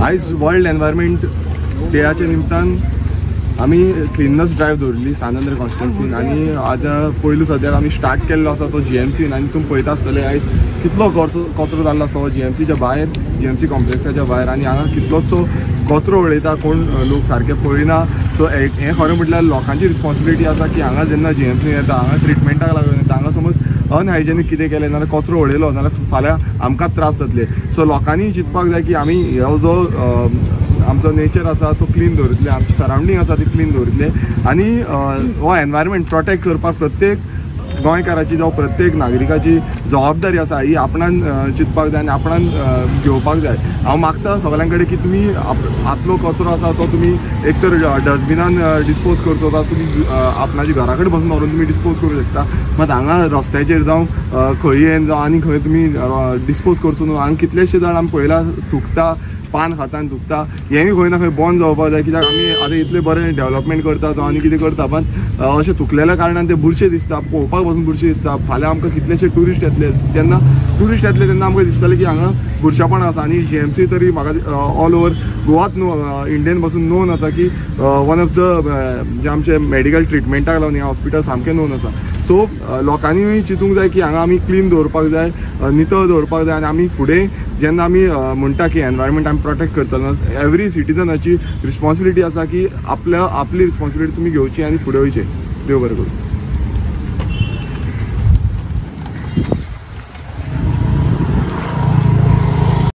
आयज world environment डेयाच्या निमतान आमी क्लिननेस ड्रायव्ह दवरिल्ली सांत कॉन्स्टिट्युन्सीन आनी आज पयलू सद्याक आमी स्टार्ट केल्लो आसा तो जीएमसीन आनी तुमी पळयता आसतले आयज कितलो कचरो जाल्लो आसा जीएमसीच्या भायर, जीएमसी कॉम्प्लेक्साच्या भायर आनी हांगा कितलोसो कचरो उडयता, कोण लोक सारके पळयना. सो हें खरें म्हटल्यार लोकांची रिस्पॉन्सिबिलिटी आसा की हांगा जेन्ना जीएमसीन येता, हांगा ट्रिटमेंटाक लागून येता, हांगा समज अनहायजेनीक कितें केलें नाल्यार कचरो उडयलो नाल्यार फाल्यां आमकांच त्रास जातले. सो लोकांनी चिंतपाक जाय की आमी हो जो आमचो नेचर आसा तो क्लीन दवरितले, आमची सरावंडींग आसा ती क्लीन दवरितले आनी हो एनवायरमेंट प्रोटेक्ट करपाक प्रत्येक गोंयकाराची जावं प्रत्येक नागरिकाची जबाबदारी आसा, ही आपणान चिंतपाक जाय आनी आपणान घेवपाक जाय. हांव मागता सगळ्यां कडेन की तुमी आपलो कचरो आसा तो तुमी एक तर डस्टबिनान डिस्पोज करचो, जावं तुमी आपणाच्या घरा कडेन बसून व्हरून तुमी डिस्पोज करूं शकता. मात हांगा रस्त्याचेर जावं खंय जावं आनी खंय तुमी डिस्पोज करचो न्हू. हांगा कितलेशे जाण आमी पळयला थुकता, पान खाता आनी थुकता, हेंय खंय ना खंय बंद जावपाक जाय. कित्याक आमी आतां इतलें बरें डेवलपमेंट करता जावं आनी कितें करता, पण अशें थुकलेल्या कारणान ते बुरशें दिसता, पळोवपाक पासून बुरशें दिसता. फाल्यां आमकां कितलेशे ट्युरिस्ट येतले, जेन्ना ट्युरिस्ट येतले तेन्ना आमकां दिसतलें की हांगा बुरशेपण आसा. आनी जीएमसी तरी म्हाका ऑल ओवर गोवाच न्हू इंडियन पासून नोन आसा की वन ऑफ the जे आमचे मेडिकल ट्रिटमेंटाक लागून हें हॉस्पिटल सामकें नोन आसा. सो लोकांनी चिंतूंक जाय की हांगा आमी क्लीन दवरपाक जाय, नितळ दवरपाक जाय आनी आमी फुडें जेन्ना आमी म्हणटा की एनवायरमेंट आमी प्रोटेक्ट करतना एवरी सिटीजनाची रिस्पॉन्सिबिलिटी आसा की आपली रिस्पॉन्सिबिलिटी तुमी घेवची आनी फुडें वयचें. देव बरें करूं.